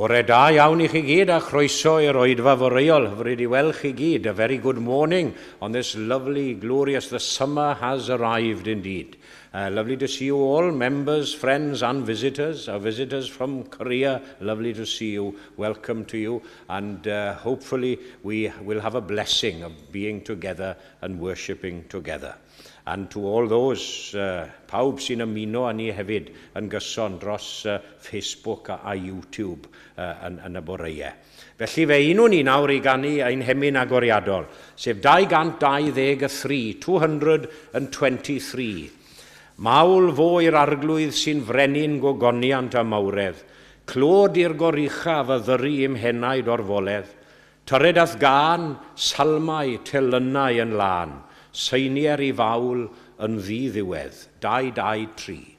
Bore da iawn i chi gyd a chroeso i'r oedfa foreuol. Hyfryd i weld chi gyd. A very good morning on this lovely, glorious, the summer has arrived indeed. Lovely to see you all, members, friends and visitors. Our visitors from Korea, lovely to see you. Welcome to you. And hopefully we will have a blessing of being together and worshipping together. And to all those, pawb sy'n ymuno â ni hefyd yn gyson dros Facebook a YouTube yn y boreau. Felly fe unwn ni nawr i ganu ein hemyn agoriadol, sef 223, 223. Mawl fo i'r arglwydd sy'n frenin gogoniant a mawredd, clod i'r goruchaf a ddyru i'm henaid orfoledd. Tyred a'th gân, salmau, telynau yn lân, seinier i fawl yn ddi-ddiwedd. 2, 2, 3.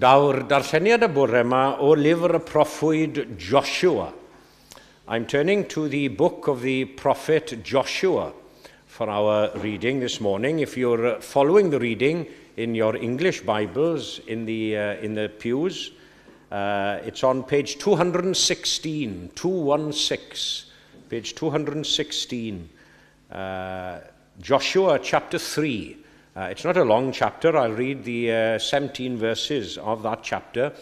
Daw'r darlleniad y bore yma o lyfr y proffwyd Joshua. I'm turning to the book of the prophet Joshua for our reading this morning. If you're following the reading in your English Bibles in the pews, it's on page 216, 216, page 216, Joshua chapter 3, It's not a long chapter. I'll read the 17 verses of that chapter.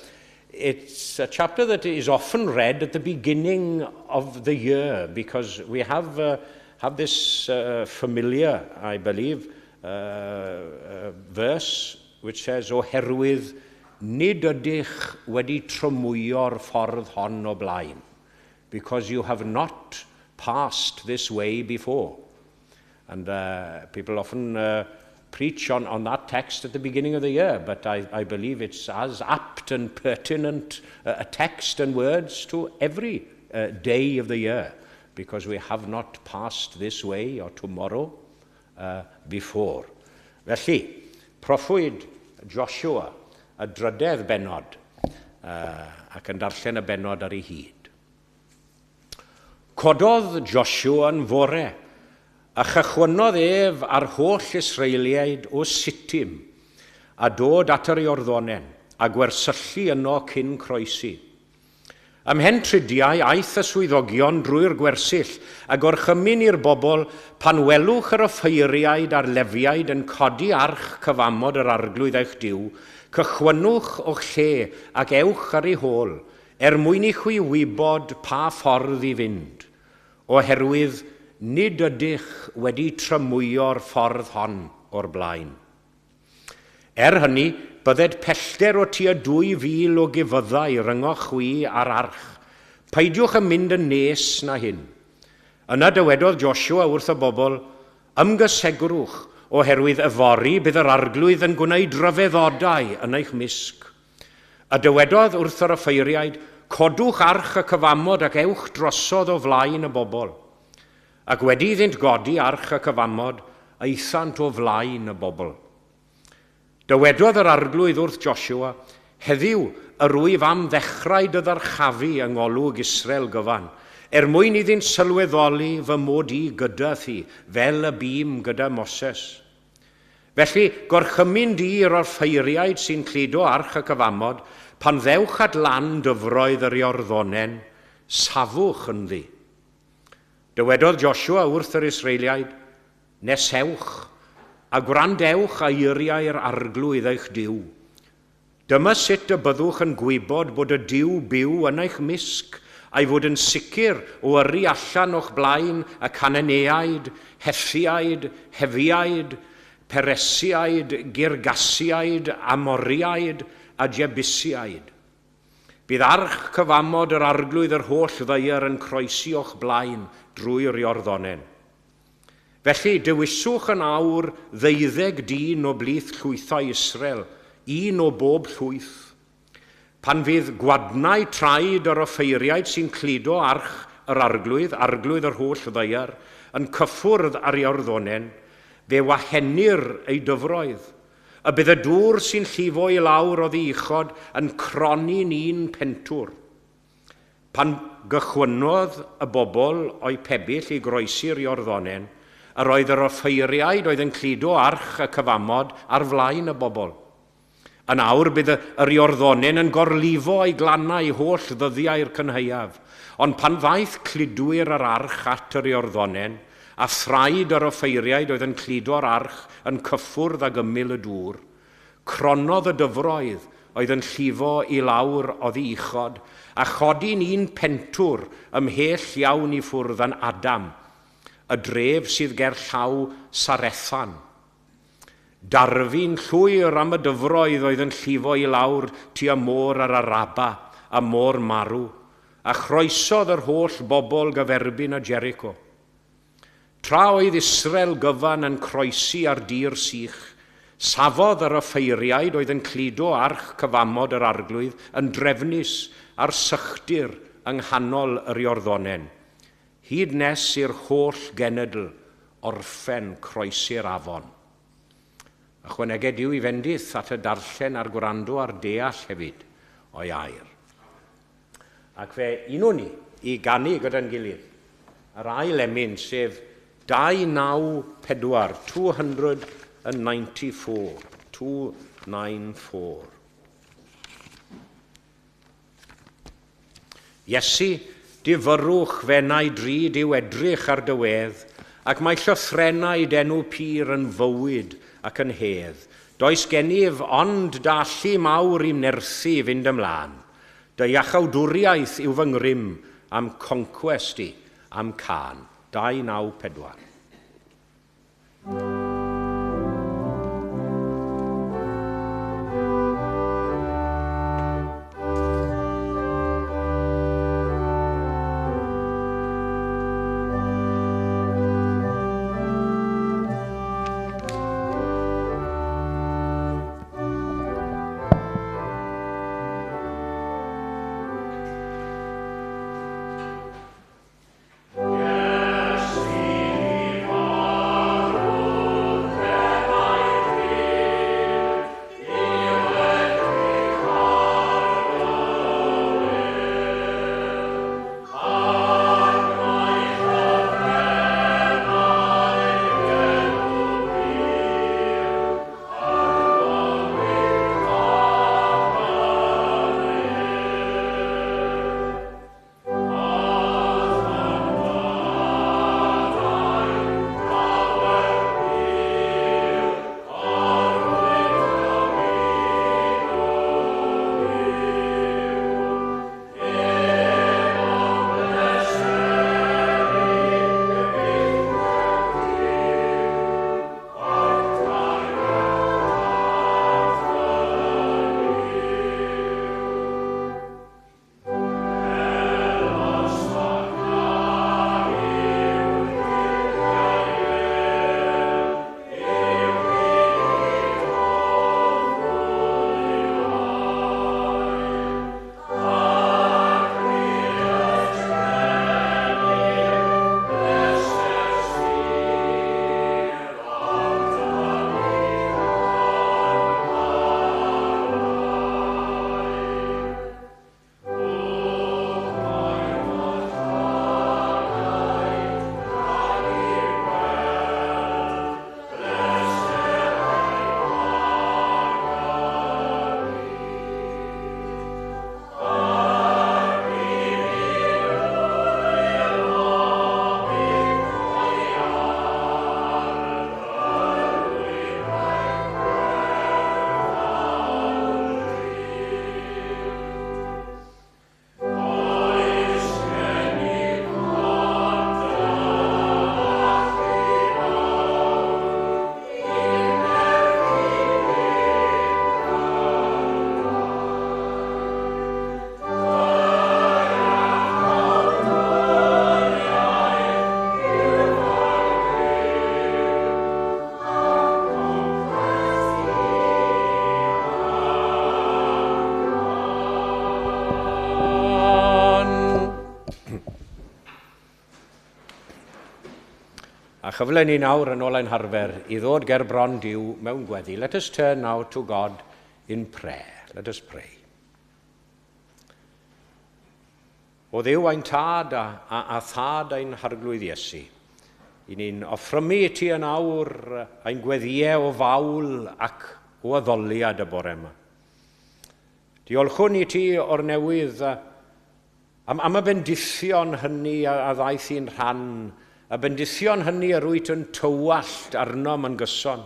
It's a chapter that is often read at the beginning of the year because we have this familiar, I believe, verse which says, Oherwydd nid ydych wedi tramwyo'r ffordd hon o blaen, because you have not passed this way before. And people often preach on that text at the beginning of the year, but I believe it's as apt and pertinent a text and words to every day of the year, because we have not passed this way or tomorrow before. Felly, proffwyd Joshua, y drydedd bennod, ac yn darllen y bennod ar ei hyd. Cododd Joshua yn fore, a chychwynnodd ef a'r holl Israeliaid o Sittim, a dod at yr Iorddonen, a gwersyllu yno cyn croesi. Ymhen tridiau aeth y swyddogion drwy'r gwersyll a gorchymyn i'r bobl pan welwch yr offeiriaid a'r lefiaid yn codi arch cyfamod yr arglwydd eich Duw, cychwynnwch o'ch lle ac ewch ar ei hôl, er mwyn i chwi wybod pa ffordd i fynd, oherwydd nid ydych wedi tramwyo'r ffordd hon o'r blaen. Er hynny, bydded pellter o tua 2,000 o gefyddau ryngoch chwi a'r arch. Peidiwch yn mynd yn nes na hyn. Yna dywedodd Joshua wrth y bobl, ymgysegrwch, oherwydd yfory bydd yr arglwydd yn gwneud rhyfeddodau yn eich mysg. A dywedodd wrth yr offeiriaid, codwch arch y cyfamod ac ewch drosodd o flaen y bobl. Ac wedi iddynt godi arch y cyfamod, aethant o flaen y bobl. Dywedodd yr arglwydd wrth Joshua, heddiw yr wyf am ddechrau dy ddyrchafu yng ngolwg Israel gyfan, er mwyn iddynt sylweddoli fy mod i gyda thi, fel y bûm gyda Moses. Felly, gorchymyn di i'r offeiriaid sy'n cludo arch y cyfamod, pan ddewch at lan dyfroedd yr Iorddonen, safwch ynddi. Dywedodd Joshua wrth yr Israeliaid, nesewch, a gwrandewch eiriau'r arglwydd eich Duw. Dyma sut y byddwch yn gwybod bod y Duw byw yn eich mysg, a'i fod yn sicr o yrru allan o'ch blaen y Cananeaid, Hethiaid, Hefiaid, Peresiaid, Girgasiaid, Amoriaid a Jebusiaid. Bydd arch cyfamod yr arglwydd yr holl ddaear yn croesi o'ch blaen drwy'r Iorddonen. Felly, dewiswch yn awr 12 dyn o blith llwythau Israel, un o bob llwyth. Pan fydd gwadnau traed yr offeiriaid sy'n cludo arch yr arglwydd, arglwydd yr holl ddaear, yn cyffwrdd ar Iorddonen, fe wahenir ei dyfroedd. A bydd y dŵr sy'n llifo i lawr oddi uchod yn croni'n un pentwr. Pan gychwynnodd y bobl o'i pebyll i groesi'r Iorddonen, yr oedd yr offeiriaid oedd yn cludo arch y cyfamod ar flaen y bobl. Yn awr bydd yr Iorddonen yn gorlifo ei glannau holl ddyddiau'r cynhaeaf, ond pan ddaeth cludwyr yr arch at yr Iorddonen, a thraed yr offeiriaid oedd yn cludo'r arch yn cyffwrdd ag ymyl y dŵr, cronodd y dyfroedd oedd yn llifo i lawr oddi uchod, a chodi'n un pentwr ymhell iawn i ffwrdd yn Adam, y dref sydd ger llaw Sarethan. Darfu'n llwyr am y dyfroedd oedd yn llifo i lawr tua môr yr Araba a môr Marw, a chroesodd yr holl bobl gyferbyn a Jericho. Tra oedd Israel gyfan yn croesi ar dir sych, safodd yr offeiriaid oedd yn cludo arch cyfamod yr arglwydd yn drefnus ar sychdir yng nghanol yr Iorddonen, hyd nes i'r holl genedl orffen croesi'r afon. Ychwaneged Duw i fendith at y darllen a'r gwrando a'r deall hefyd o'i air. Ac fe unwn ni i ganu gyda'n gilydd yr ail emyn, sef 294, 294, 294. Iesu, difyrrwch fenau drud yw edrych ar dy wedd, Ac mae llythrennau d'enw pur yn fywyd ac yn hedd. Does gennyf ond dy allu mawr i'm nerthu i fynd ymlaen. Dy iachawdwriaeth yw fy ngrym a'm concwest i, a'm cân. 294. A chyfle ni nawr yn ôl ein harfer i ddod ger bron Duw mewn gweddi. Let us turn now to God in prayer. Let us pray. O Dduw ein tad a thad ein harglwydd Iesu, i ni'n offrymu i ti yn awr ein gweddïau o fawl ac o addoliad y bore yma. Diolchwn i ti o'r newydd am y bendithion hynny a ddaeth i'n rhan, y bendithion hynny yr wyt yn tywallt arnom yn gyson.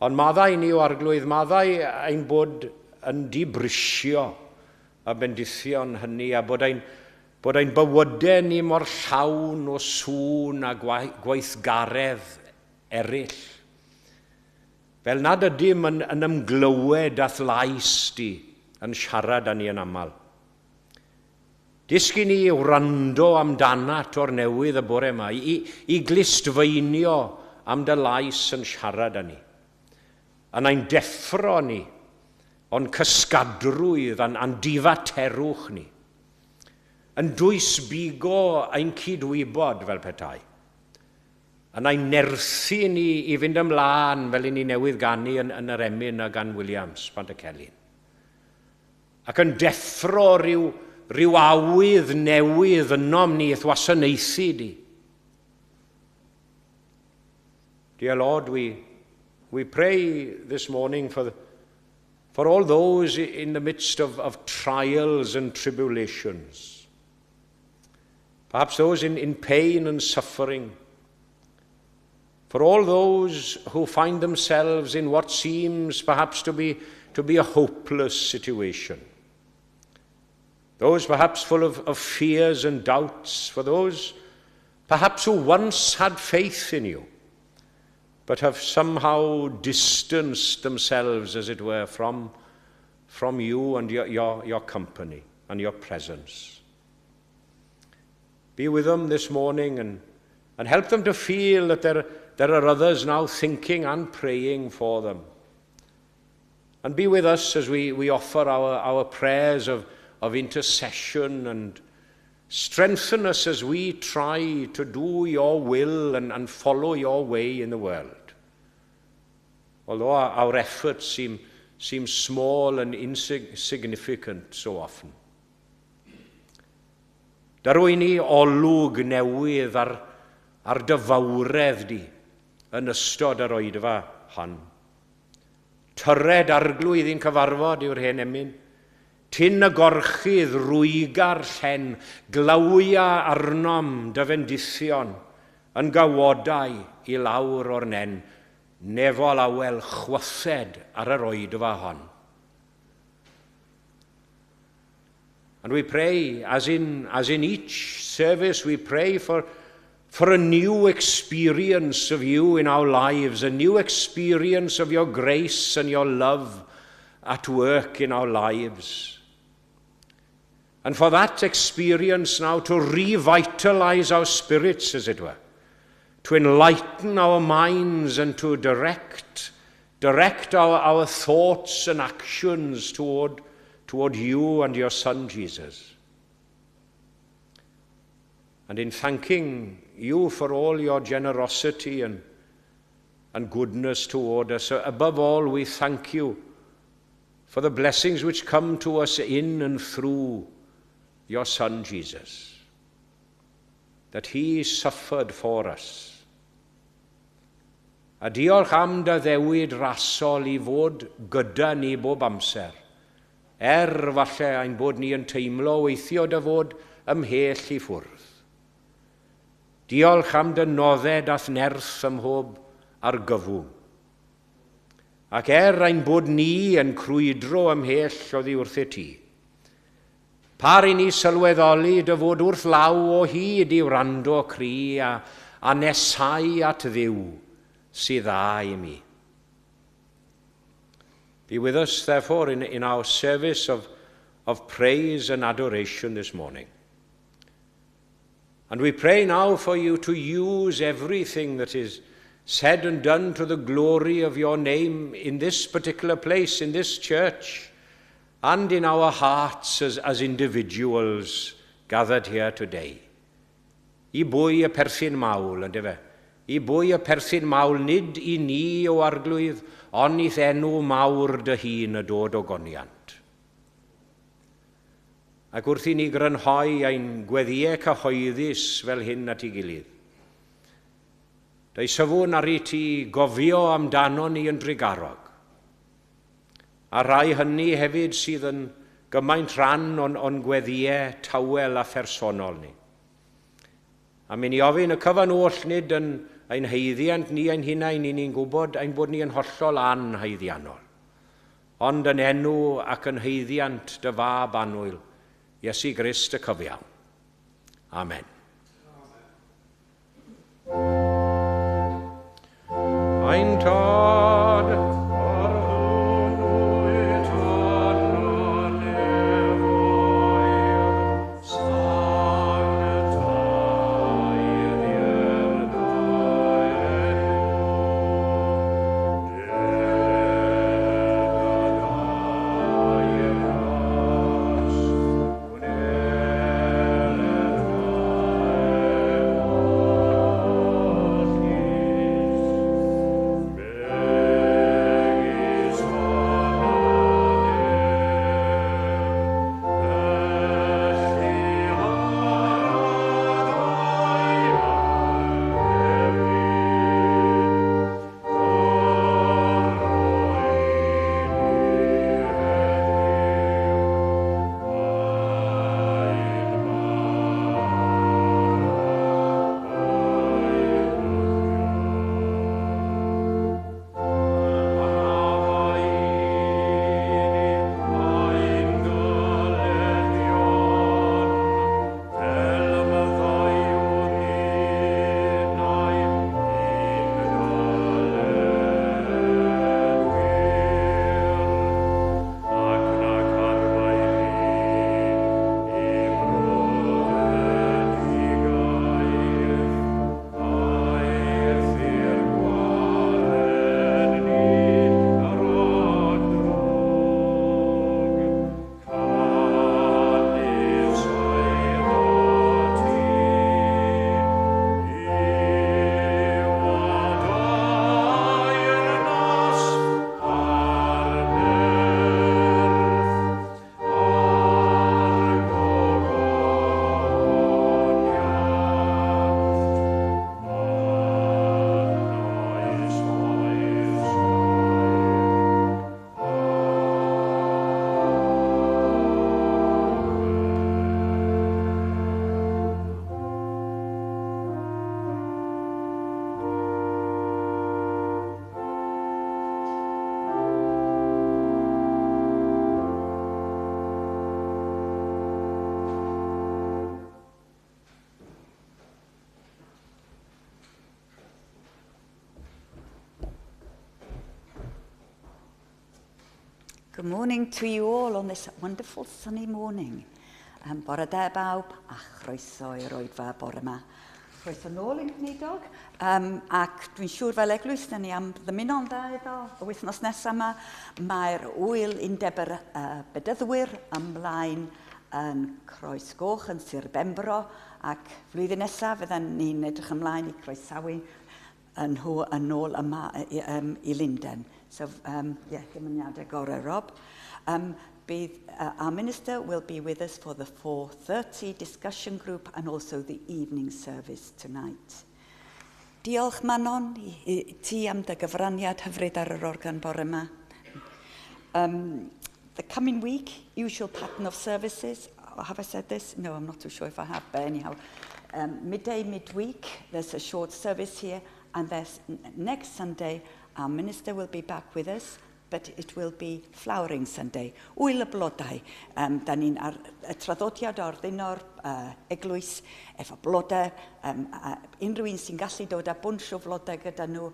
Ond maddau ni o Arglwydd, maddau ein bod yn dibrisio y bendithion hynny a bod ein bywydau ni mor llawn o sŵn a gweithgaredd eraill. Fel nad ydym yn ymglywed â'th lais di yn siarad â ni yn aml. Dysg i ni wrando amdanat o'r newydd y bore yma, i glustfeinio am dy lais yn siarad â ni. Yn ein deffro ni, o'n cysgadrwydd a'n difaterwch ni. Yn dwysbigo ein cydwybod fel petai. Yn ein nerthu ni i fynd ymlaen fel i ni newydd ganu yn yr emyn a gan Williams, Pantycelyn. Ac yn deffro rhyw awydd newydd ynom ni i'th wasanaethu di. Dear Lord, we pray this morning for all those in the midst of trials and tribulations. Perhaps those in pain and suffering. For all those who find themselves in what seems perhaps to be a hopeless situation. Those perhaps full of fears and doubts. For those perhaps who once had faith in you, but have somehow distanced themselves, as it were, from you and your company and your presence. Be with them this morning and help them to feel that there are others now thinking and praying for them. And be with us as we offer our prayers of intercession, and strengthen us as we try to do your will and follow your way in the world. Although our efforts seem small and insignificant so often. Darw i ni olwg newydd ar dy fawredd di yn ystod yr oedfa hon. Tyred Arglwydd i'n cyfarfod yw'r hen emyn. Tyn y gorchudd rwyga'r llen, glawia arnom dy fendithion, yn gawodau i lawr o'r nen, nefol awel chwythed ar yr oedfa hon. And we pray, as in each service, we pray for a new experience of you in our lives, a new experience of your grace and your love at work in our lives. And for that experience now to revitalize our spirits, as it were, to enlighten our minds and to direct our thoughts and actions toward you and your Son, Jesus. And in thanking you for all your generosity and goodness toward us, above all, we thank you for the blessings which come to us in and through your Son, Jesus, that he suffered for us. A diolch am dy ddewid rasol i fod gyda ni bob amser, falle ein bod ni yn teimlo weithio dy fod ymhell i ffwrdd. Diolch am dy nodded a'th nerth ym mhob argyfwng. Ac ein bod ni yn crwydro ymhell oddi wrthyt ti, par i ni sylweddoli dy fod wrth law o hyd i wrando cri a nesau at Dduw sydd dda i mi. Be with us, therefore, in our service of praise and adoration this morning. And we pray now for you to use everything that is said and done to the glory of your name in this particular place, in this church, and in our hearts as individuals gathered here today. I bwy y perthyn mawl, yndyfe? I bwy y perthyn mawl, nid i ni o Arglwydd, ond i'th enw mawr dy hun y dod o goniant. Ac wrth i ni grynhoi ein gweddïau cyhoeddus fel hyn at ei gilydd, Deisyfwn ar i ti gofio amdano ni yn drugarog, a rai hynny hefyd sydd yn gymaint rhan o'n gweddïau tawel a phersonol ni. A mynd i ofyn y cyfan oll nid yn ein haeddiant ni ein hunain, i ni'n gwybod ein bod ni yn hollol anhaeddiannol, ond yn enw ac yn haeddiant dy fab annwyl, Iesu Grist y cyfiawn. Amen. Ein Tad, yr hwn wyt yn y nefoedd, sanctaidd dy enw, deled dy deyrnas, gwneler dy Good morning to you all on this wonderful sunny morning. Bore da bawb a chroeso i'r oedfa bore yma. Croeso nôl i'n gwneudog, ac dwi'n siŵr fel eglwys, da ni am ddymuno'n dda iddo y wythnos nesaf yma. Mae'r wyl undeb yr bedyddwyr ymlaen yn Croes Goch yn Sir Benfro, ac flwyddyn nesaf fydden ni'n edrych ymlaen i croesawu nhw yn ôl yma i Lundain. So, yeah, dymuniadau gorau, Rob. Our minister will be with us for the 4:30 discussion group and also the evening service tonight. Diolch, Manon, i ti am dy gyfraniad hyfryd ar yr organ bore yma. The coming week, usual pattern of services. Have I said this? No, I'm not too sure if I have, but anyhow. Midday, midweek, there's a short service here, and there's next Sunday, our minister will be back with us, but it will be Flowering Sunday. Wyl y blodau. Da ni'n ar y traddodiad o'r ddino'r eglwys efo blodau. Unrhyw un sy'n gallu dod â bwnsh o flodau gyda nhw,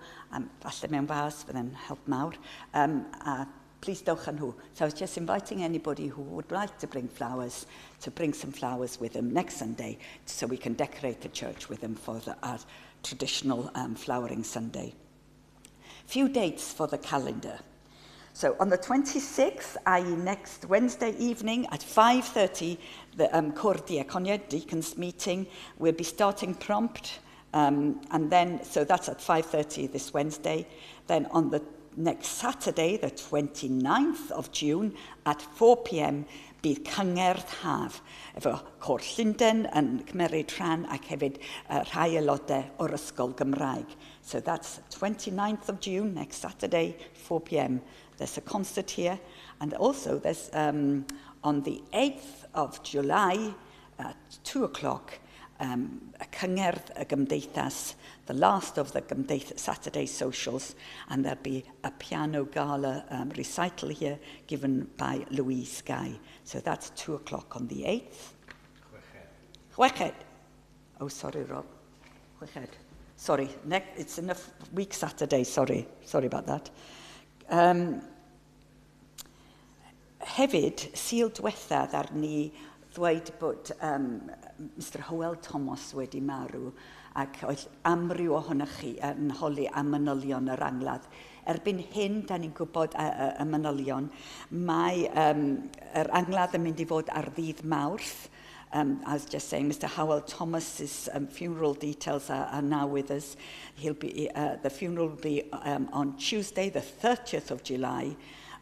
falle mewn fas, fydde'n help mawr. A please dewch â nhw. So I was just inviting anybody who would like to bring flowers, to bring some flowers with them next Sunday, so we can decorate the church with them for our traditional Flowering Sunday. Few dates for the calendar. So on the 26th, i.e. next Wednesday evening at 5:30, the Côr Diaconiaid Deacons meeting will be starting prompt. And then, so that's at 5:30 this Wednesday. Then on the next Saturday, the 29th of June, at 4 p.m, bydd cyngerdd haf efo Côr Llundain yn cymeryd rhan ac hefyd rhai aelodau o'r Ysgol Gymraeg. So that's 29th of June, next Saturday, 4 p.m. There's a concert here. And also there's on the 8th of July at 2 o'clock, a cyngerdd y Gymdeithas, the last of the Gymdeithas Saturday socials, and there'll be a piano gala recital here given by Louise Guy. So that's 2 o'clock on the 8th. Chweched. Oh, sorry, Rob. Chweched. Sorry, it's in a week Saturday, sorry. Sorry about that. Hefyd, Sul diwetha ddaru ni ddweud bod Mr Hywel Thomas wedi marw ac oedd amryw ohonych chi yn holi am manylion yr angladd. Erbyn hyn, da ni'n gwybod y manylion. Mae yr angladd yn mynd i fod ar ddydd Mawrth. I was just saying, Mr Howell Thomas's funeral details are now with us. The funeral will be on Tuesday, the 30th of July,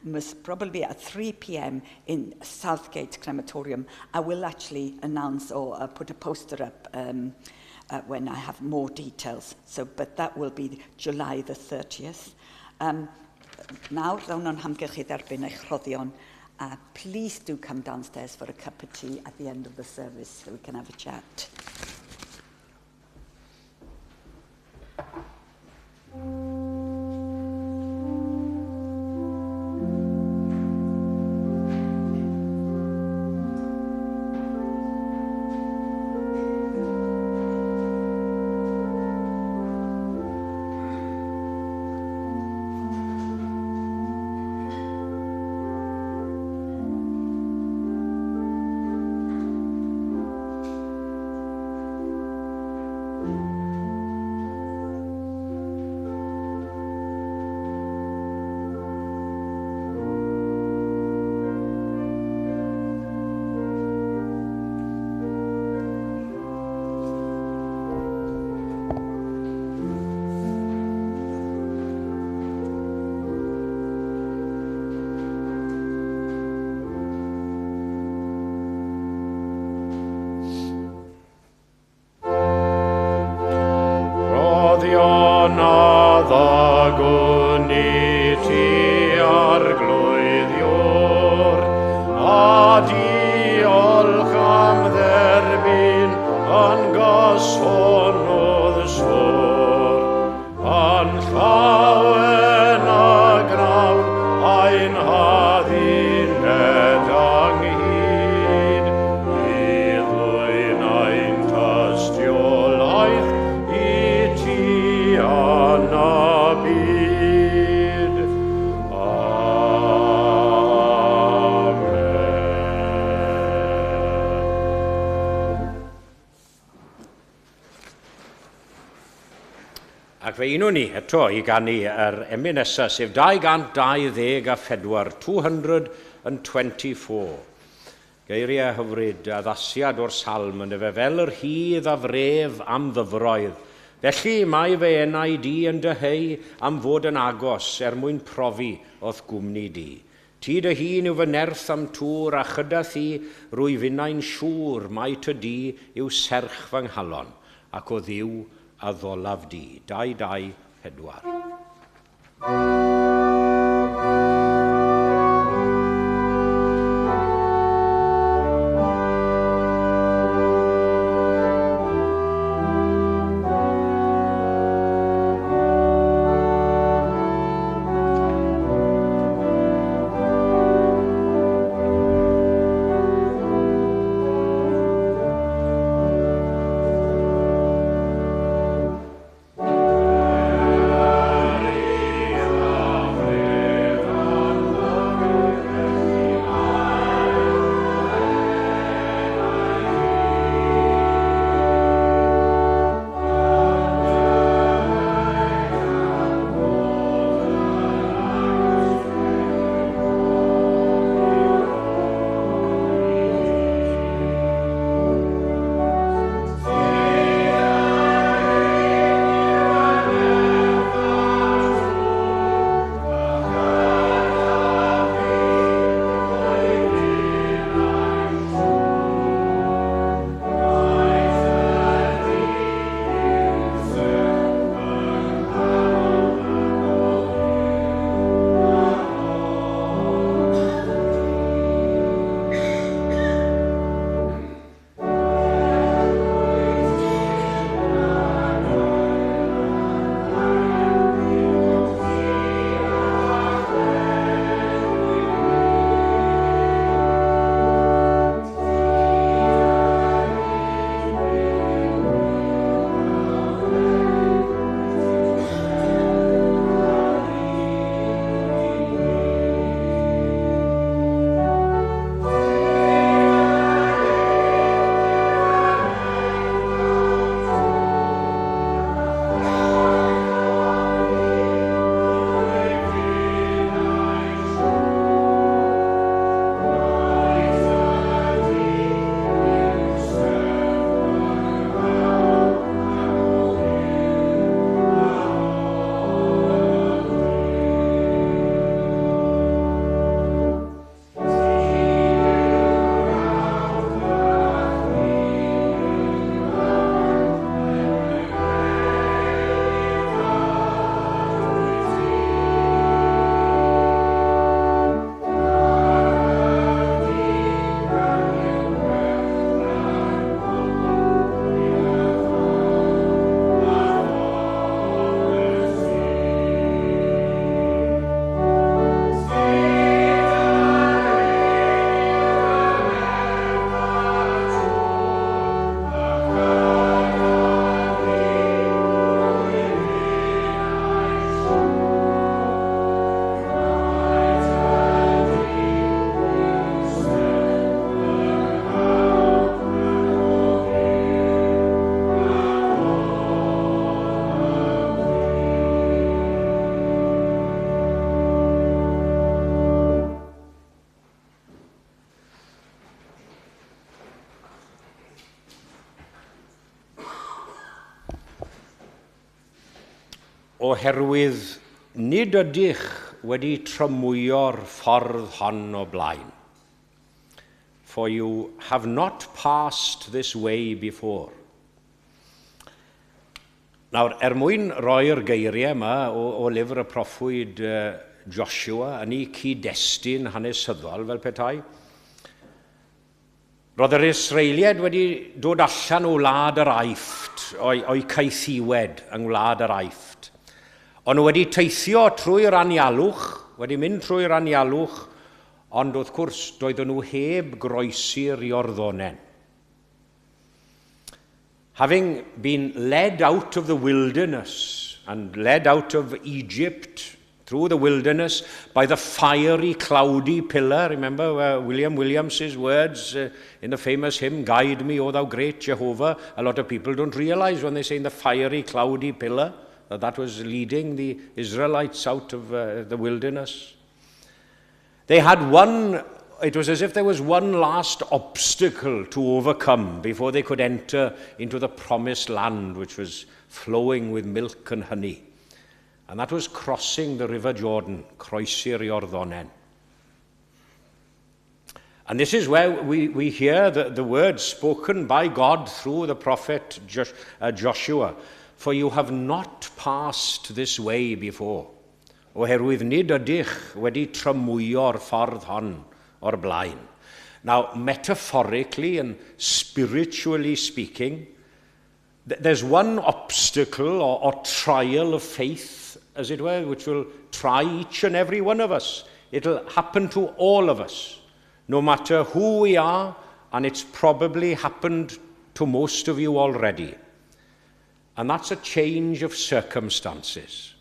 must probably at 3 p.m. in Southgate Crematorium. I will actually announce or put a poster up when I have more details. So, but that will be July the 30th. Nawr, ddown o'n hamgylch i dderbyn eich rhoddion. Please do come downstairs for a cup of tea at the end of the service so we can have a chat. Rhoddion a ddygwn i ti Arglwydd Iôr, a diolch am dderbyn yn gyson o'dd sôr. Yn llawen a grawn ein hadduned ynghyd, i ddwyn ein tystiolaeth i ti yn y byd. Ac fe unwn ni eto i ganu yr emyn nesaf, sef 224, 224. Geiriau hyfryd, addasiad o'r salm yn efe fel yr hydd a fref am ddyfroedd. Felly mae fy enaid i yn dyheu am fod yn agos er mwyn profi o'th gwmni di. Ti dy hun yw fy nerth am tŵr a chyda thi rwy finnau'n siŵr mai ty di yw serch fy nghalon ac o Dduw addolaf di. 2, 2, 4. Oherwydd nid ydych wedi tramwyo'r ffordd hon o blaen. For you have not passed this way before. Nawr, er mwyn roi'r geiriau yma o lyfr y proffwyd Joshua yn ei cyd-destun hanesyddol fel petai, roedd yr Israeliaid wedi dod allan o wlad yr Aifft, o'i caethiwed yng ngwlad yr Aifft. O'n nhw wedi teithio trwy'r anialwch, wedi mynd trwy'r anialwch, ond wrth gwrs doedden nhw heb groesi'r Iorddonen. Having been led out of the wilderness and led out of Egypt through the wilderness by the fiery, cloudy pillar. Remember William Williams's words in the famous hymn, "Guide me, O thou great Jehovah." A lot of people don't realize when they say in the fiery, cloudy pillar. That was leading the Israelites out of the wilderness. They had one, it was as if there was one last obstacle to overcome before they could enter into the promised land, which was flowing with milk and honey. And that was crossing the River Jordan, croesi'r Iorddonen. And this is where we hear the words spoken by God through the prophet Joshua. "For you have not passed this way before." Oherwydd nid ydych wedi tramwyo'r ffordd hon o'r blaen. Now, metaphorically and spiritually speaking, there's one obstacle or trial of faith, as it were, which will try each and every one of us. It'll happen to all of us, no matter who we are, and it's probably happened to most of you already. And that's a change of circumstances.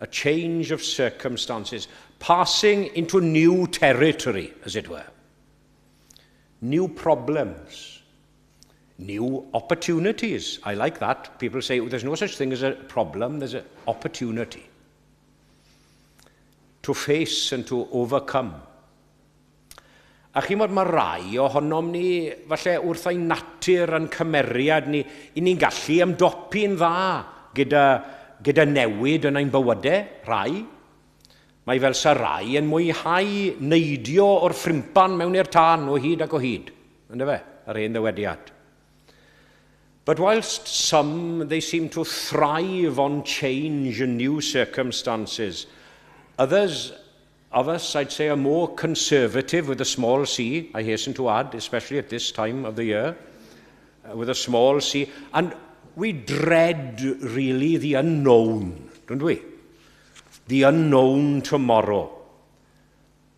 A change of circumstances, passing into new territory, as it were. New problems, new opportunities. I like that. People say, "Well, there's no such thing as a problem, there's an opportunity to face and to overcome." A chi'mod, mae rai ohonom ni, falle wrth ein natur a'n cymeriad ni, i ni'n gallu ymdopi'n dda gyda newid yn ein bywydau, rai. Mae fel sa rai yn mwyhau neidio o'r ffrimpan mewn i'r tân o hyd ac o hyd. Ynddo fe? Yr hen ddywediad. But whilst some, they seem to thrive on change and new circumstances, others of us, I'd say, are more conservative with a small c, I hasten to add, especially at this time of the year, with a small c. And we dread, really, the unknown, don't we? The unknown tomorrow.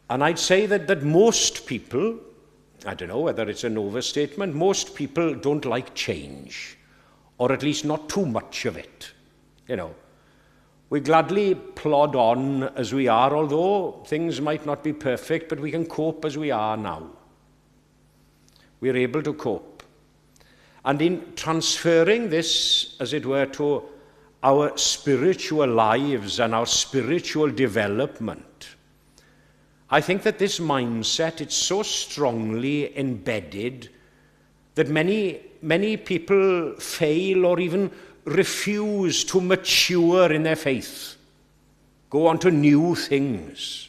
And I'd say that most people, I don't know whether it's an overstatement, most people don't like change, or at least not too much of it. We gladly plod on as we are, although things might not be perfect, but we can cope as we are now. We're able to cope. And in transferring this, as it were, to our spiritual lives and our spiritual development, I think that this mindset, it's so strongly embedded that many, many people fail or even refuse to mature in their faith, go on to new things.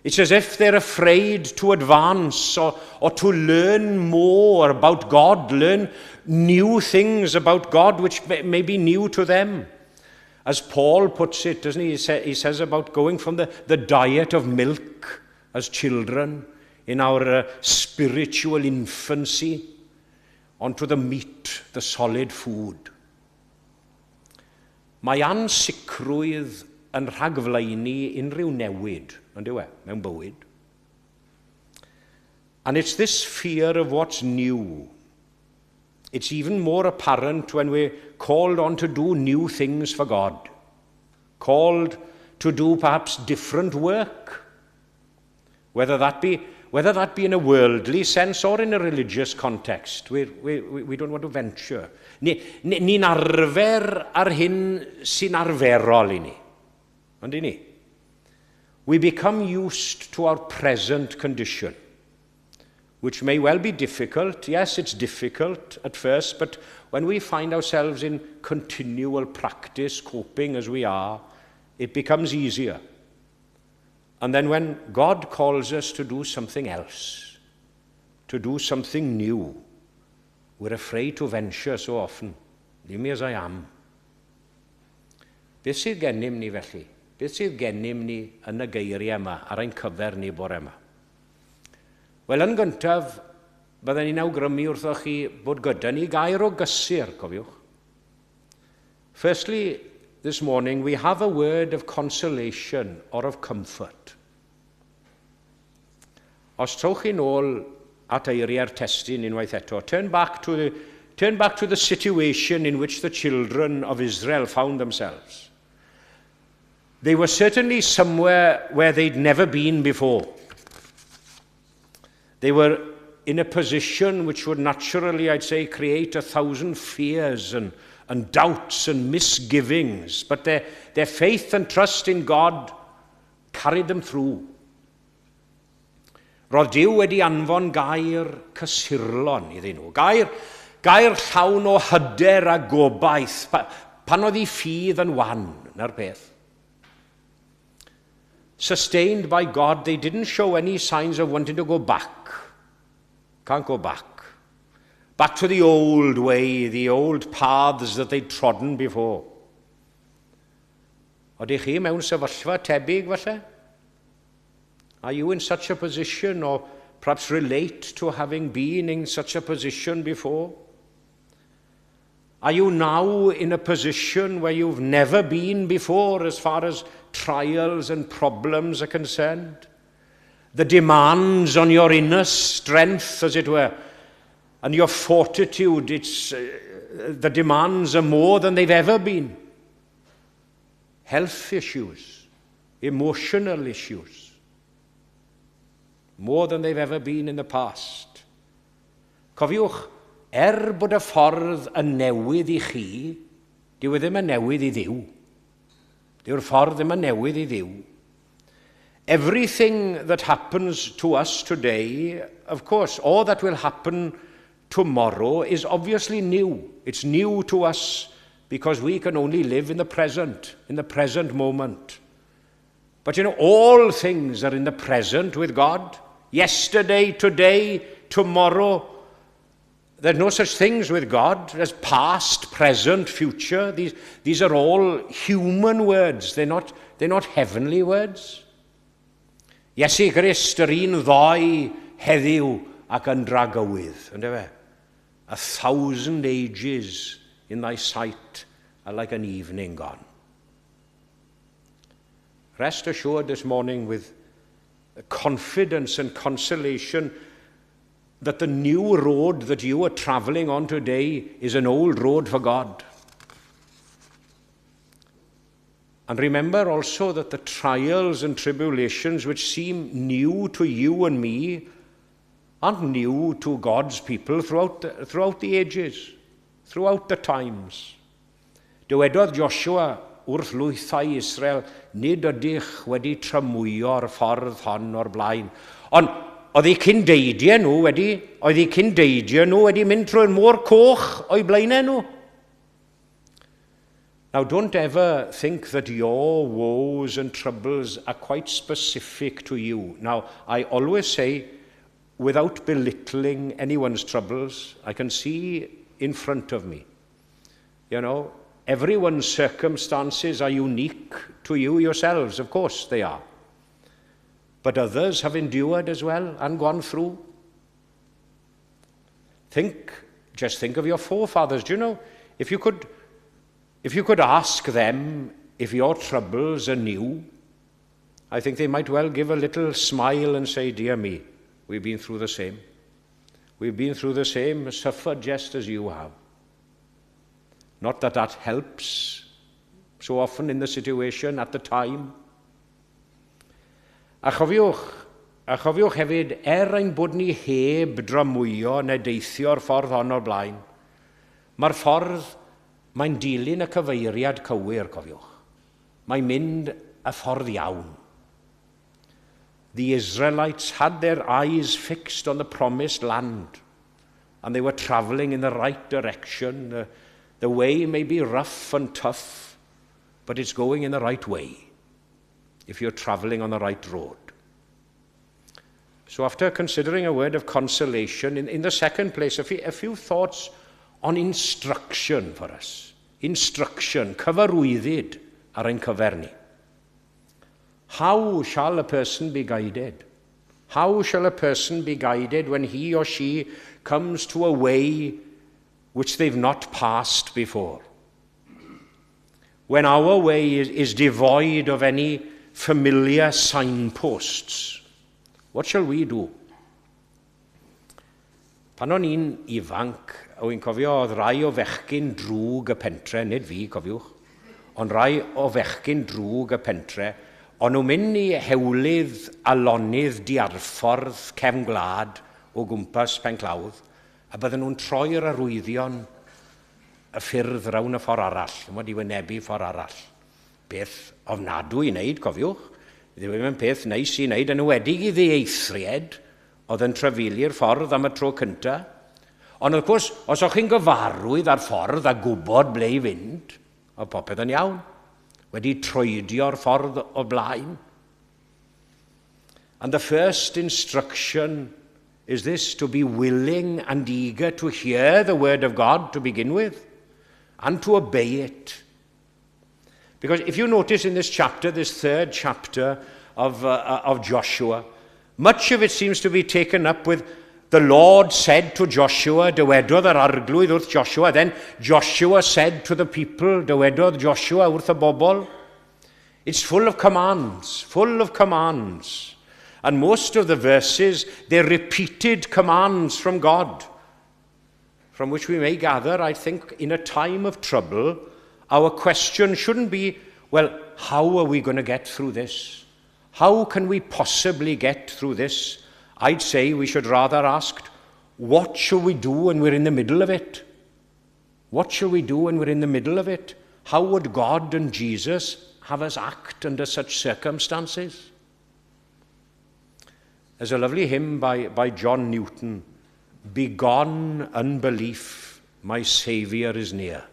It's as if they're afraid to advance or to learn more about God, learn new things about God which may be new to them. As Paul puts it, doesn't he? He says about going from the diet of milk as children in our spiritual infancy onto the meat, the solid food. Mae ansicrwydd yn rhagflaenu unrhyw newid, on'd yw e, mewn bywyd. And it's this fear of what's new. It's even more apparent when we're called on to do new things for God, called to do perhaps different work, whether that be in a worldly sense or in a religious context. We don't want to venture. Ni'n arfer ar hyn sy'n arferol i ni. On'd y'n ni? We become used to our present condition, which may well be difficult. Yes, it's difficult at first, but when we find ourselves in continual practice, coping as we are, it becomes easier. And then when God calls us to do something else, to do something new, we're afraid to venture so often. "Leave me as I am." Beth sydd gennym ni felly? Beth sydd gennym ni yn y geiriau yma ar ein cyfer ni bore yma? Wel, yn gyntaf, byddwn ni'n awgrymu wrthoch chi bod gyda ni gair o gysur, cofiwch. Firstly, this morning, we have a word of consolation or of comfort. Os trowch chi nôl at eiriau'r testun unwaith eto, turn back to the situation in which the children of Israel found themselves. They were certainly somewhere where they'd never been before. They were in a position which would naturally, I'd say, create a thousand fears and and doubts and misgivings, but their faith and trust in God carried them through. Roedd Duw wedi anfon gair cysurlon iddyn nhw. Gair llawn o hyder a gobaith, pan oedd eu ffydd yn wan, 'na'r peth. Sustained by God, they didn't show any signs of wanting to go back. Can't go back. Back to the old way, the old paths that they'd trodden before. Oeddech chi mewn sefyllfa tebyg falle? Are you in such a position or perhaps relate to having been in such a position before? Are you now in a position where you've never been before as far as trials and problems are concerned? The demands on your inner strength, as it were, and your fortitude, the demands are more than they've ever been. Health issues, emotional issues, more than they've ever been in the past. Cofiwch, er bod y ffordd yn newydd i chi, dyw e ddim yn newydd i Dduw. Dyw'r ffordd ddim yn newydd i Dduw. Everything that happens to us today, of course, all that will happen tomorrow is obviously new. It's new to us because we can only live in the present, in the present moment. But all things are in the present with God. Yesterday, today, tomorrow. There's no such things with God. There's past, present, future. These are all human words. They're not heavenly words. Iesu Grist, yr un ddoe, heddiw ac yn dragywydd. Yndyfe? 1,000 ages in thy sight are like an evening gone. Rest assured this morning with confidence and consolation that the new road that you are travelling on today is an old road for God. And remember also that the trials and tribulations which seem new to you and me aren't new to God's people throughout the ages, throughout the times. Dywedodd Joshua wrth lwythau Israel, "Nid ydych wedi tramwyo'r ffordd hon o'r blaen." Ond oedd eu cyndeidiau nhw wedi mynd trwy'r Môr Coch o'u blaenau nhw. Now, don't ever think that your woes and troubles are quite specific to you. Now, I always say, without belittling anyone's troubles, I can see in front of me. Everyone's circumstances are unique to you yourselves, of course they are. But others have endured as well and gone through. Just think of your forefathers. Do you know, if you could ask them if your troubles are new, I think they might well give a little smile and say, "Dear me, we've been through the same. We've been through the same, suffered just as you have." Not that that helps so often in the situation at the time. A chofiwch hefyd, er ein bod ni heb dramwyo neu deithio'r ffordd hon o'r blaen, mae'r ffordd, mae'n dilyn y cyfeiriad cywir, cofiwch. Mae'n mynd y ffordd iawn. The Israelites had their eyes fixed on the promised land, and they were travelling in the right direction. The way may be rough and tough, but it's going in the right way if you're travelling on the right road. So, after considering a word of consolation, in the second place, a few thoughts on instruction for us. Instruction, cyfarwyddyd ar ein cyfer ni. How shall a person be guided? How shall a person be guided when he or she comes to a way which they've not passed before? When our way is devoid of any familiar signposts, what shall we do? Pan o'n i'n ifanc, o'n i'n cofio oedd rai o fechgyn drwg y pentre, nid fi, cofiwch, ond rai o fechgyn drwg y pentre, o'n nhw'n mynd i hewlydd a lonydd diarffordd cefn gwlad o gwmpas Penclawdd, a bydden nhw'n troi'r arwyddion. y ffyrdd rawn y ffordd arall, chymod, i wynebu ffordd arall. Peth ofnadwy i wneud, cofiwch. Ddim yn peth neis i wneud, yn enwedig i ddieithried oedd yn trafeilio'r ffordd am y tro cyntaf. Ond wrth gwrs, os o'ch chi'n gyfarwydd â'r ffordd a gwybod ble i fynd, oedd popeth yn iawn. Wedi troedio'r ffordd o blaen. And the first instruction is this: to be willing and eager to hear the word of God to begin with, and to obey it. Because if you notice in this chapter, this third chapter of Joshua, much of it seems to be taken up with "The Lord said to Joshua," dywedodd yr Arglwydd wrth Joshua. Then "Joshua said to the people," dywedodd Joshua wrth y bobl. It's full of commands, full of commands. And most of the verses, they're repeated commands from God, from which we may gather, I think, in a time of trouble, our question shouldn't be, "Well, how are we going to get through this? How can we possibly get through this?" I'd say we should rather ask, "What shall we do when we're in the middle of it? What shall we do when we're in the middle of it? How would God and Jesus have us act under such circumstances?" There's a lovely hymn by John Newton, "Begone Unbelief, My Saviour is Near."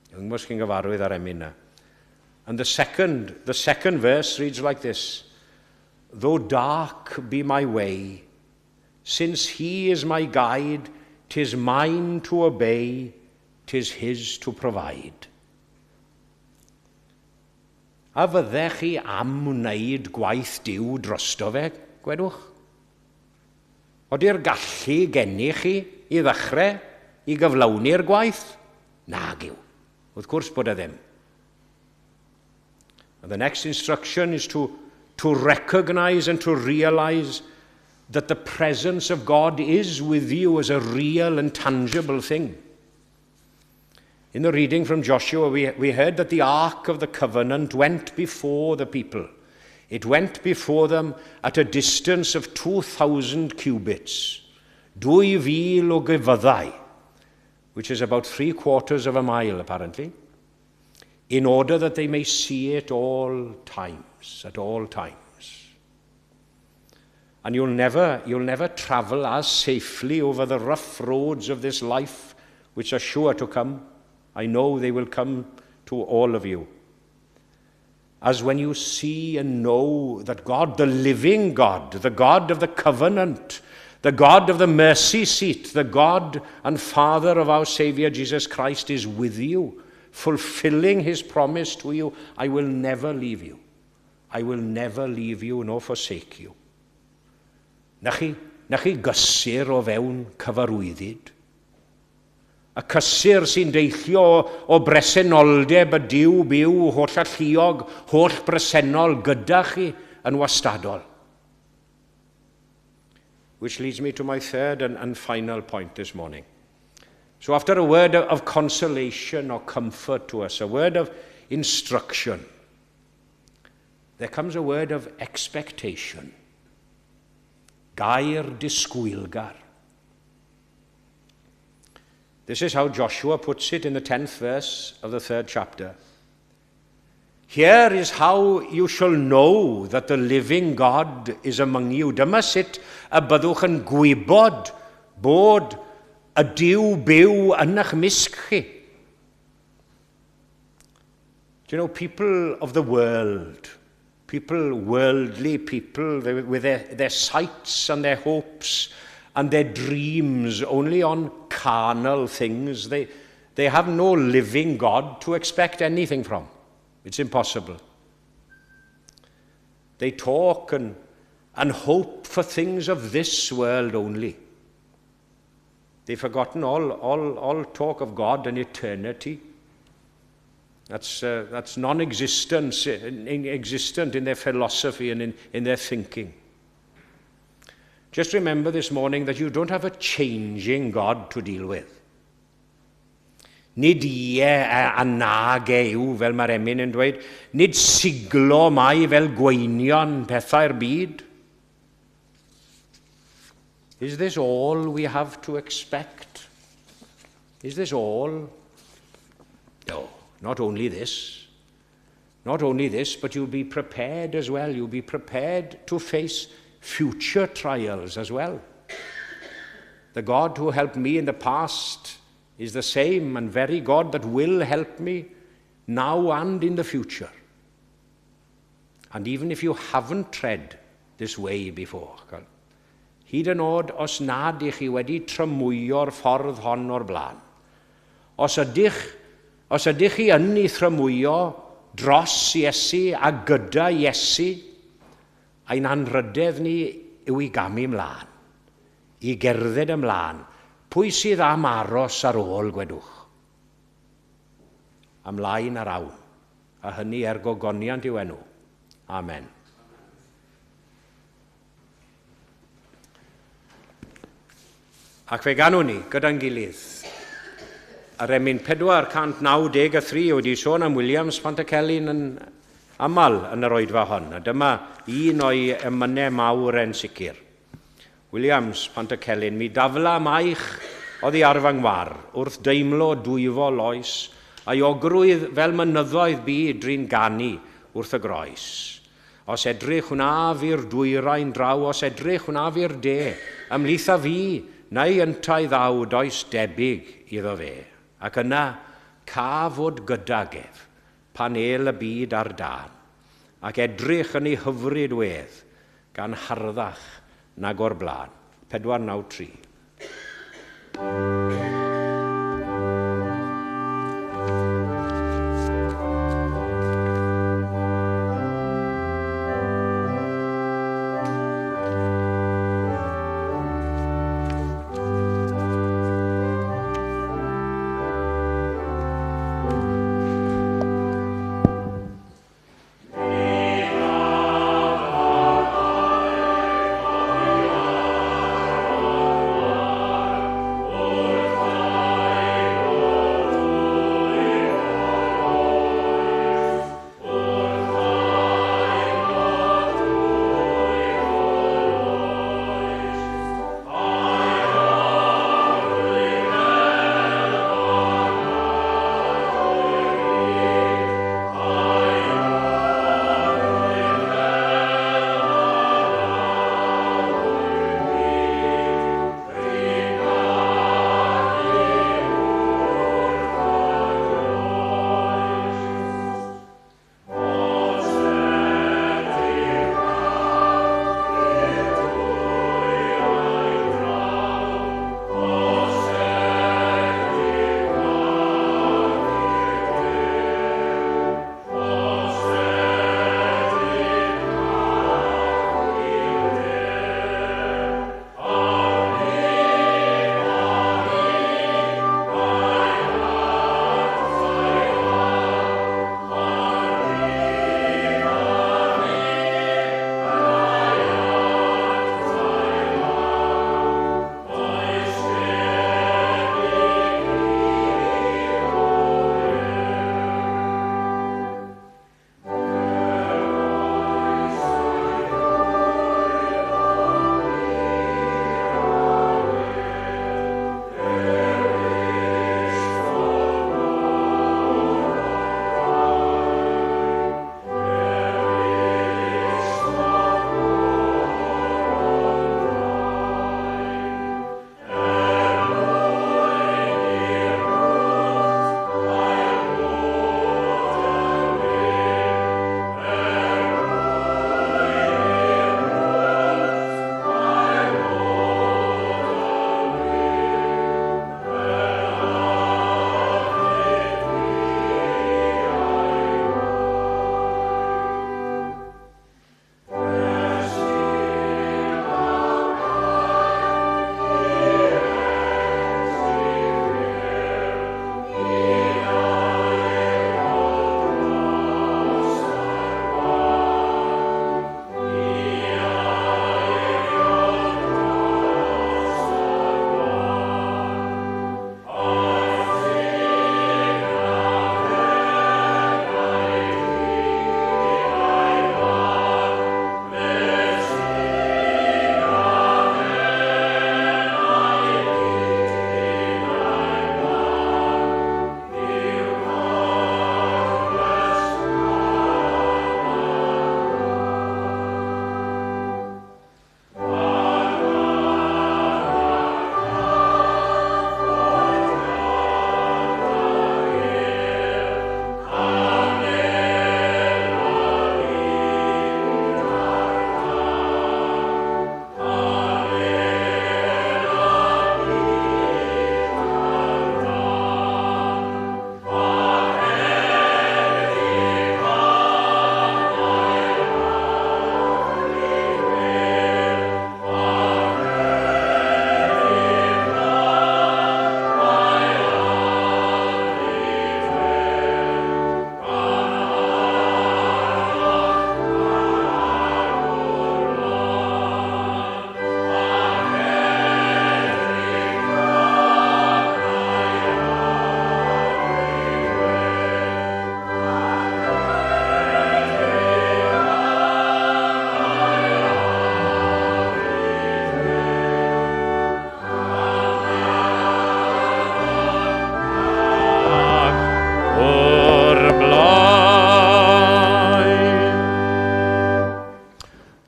Dwi'm os chi'n gyfarwydd â'r emyn 'na. And the second verse reads like this: "Though dark be my way, since he is my guide, 'tis mine to obey, 'tis his to provide." A fyddech chi am wneud gwaith Duw drosto fe, gwedwch? Ody'r gallu gennych chi i ddechrau i gyflawni'r gwaith? Nag yw. Wrth gwrs bod e ddim. And the next instruction is to recognize and to realize that the presence of God is with you as a real and tangible thing. In the reading from Joshua, we heard that the Ark of the Covenant went before the people. It went before them at a distance of 2,000 cubits, 2,000 o geufyddau, which is about three quarters of a mile, apparently, in order that they may see it all times, at all times. And you'll never travel as safely over the rough roads of this life, which are sure to come. I know they will come to all of you, as when you see and know that God, the living God, the God of the covenant, the God of the mercy seat, the God and Father of our Saviour Jesus Christ is with you, fulfilling his promise to you: "I will never leave you. I will never leave you nor forsake you." Na chi gysur o fewn cyfarwyddyd. Y cysur sy'n deillio o bresenoldeb y Duw byw, holl alluog, holl bresennol gyda chi yn wastadol. Which leads me to my third and final point this morning. So after a word of consolation or comfort to us, a word of instruction, there comes a word of expectation. Gair disgwylgar. This is how Joshua puts it in the 10th verse of the third chapter. "Here is how you shall know that the living God is among you." Dyma sut y byddwch yn gwybod bod y Duw byw yn eich mysg chi. Do you know, people of the world, people, worldly people, with their sights and their hopes and their dreams only on carnal things, they have no living God to expect anything from. It's impossible. They talk and hope for things of this world only. They've forgotten all talk of God and eternity. That's non-existent existent in their philosophy and in their thinking. Just remember this morning that you don't have a changing God to deal with. Nid ie a nag e yw, fel mae'r emyn yn dweud. Nid siglo mae fel gweinion pethau'r byd. Is this all we have to expect? Is this all? No, not only this. Not only this, but you'll be prepared as well. You'll be prepared to face future trials as well. The God who helped me in the past is the same and very God that will help me now and in the future. And even if you haven't tread this way before, hyd yn oed os nad ych chi wedi tramwyo'r ffordd hon o'r blaen, os ydych chi yn ei thramwyo dros Iesu a gyda Iesu, ein anrhydedd ni yw i gamu ymlaen, i gerdded ymlaen. Pwy sydd am aros ar ôl, gwedwch? Ymlaen â'r awn, a hynny er gogoniant i'w enw. Amen. Ac fe ganwn ni gyda'n gilydd yr emyn 493 wedi sôn am Williams Pantycelyn yn aml yn yr oedfa hon. A dyma un o'i emynau mawr e'n sicr. Williams Pantycelyn, "Mi dafla maich oddi ar fy ngwar, wrth deimlo dwyfol oes, a euogrwydd fel mynyddoedd bu drin ganu wrth y groes. Os edrych wnaf i'r dwyrain draw, os edrych wnaf i'r de, ymhlith a fi, neu yntau ddaw, does debyg iddo fe. Ac yna, ca fod gydag ef, pan êl y byd ar dân, ac edrych yn ei hyfryd wedd, gan harddach nag o'r blaen." 493.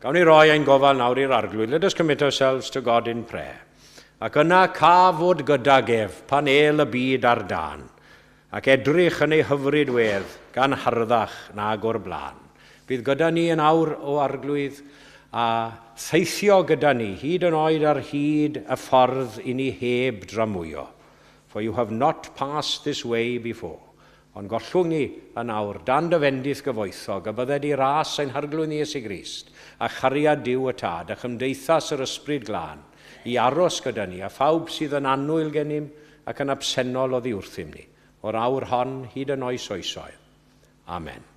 Gawn ni roi ein gofal nawr i'r Arglwydd. Let us commit ourselves to God in prayer. Ac yna ca fod gydag ef pan êl y byd ar dân, ac edrych yn ei hyfryd wedd gan harddach nag o'r blaen. Bydd gyda ni yn awr, O Arglwydd, a theithio gyda ni, hyd yn oed ar hyd y ffordd i ni heb dramwyo. For you have not passed this way before. Ond gollwng ni yn awr, dan dy fendith gyfoethog, a bydded i ras ein Harglwydd ni Iesu Grist, a chariad Duw y Tad, a chymdeithas yr Ysbryd Glân, i aros gyda ni, a phawb sydd yn annwyl gennym ac yn absennol oddi wrthym ni, o'r awr hon hyd yn oes oesoedd. Amen.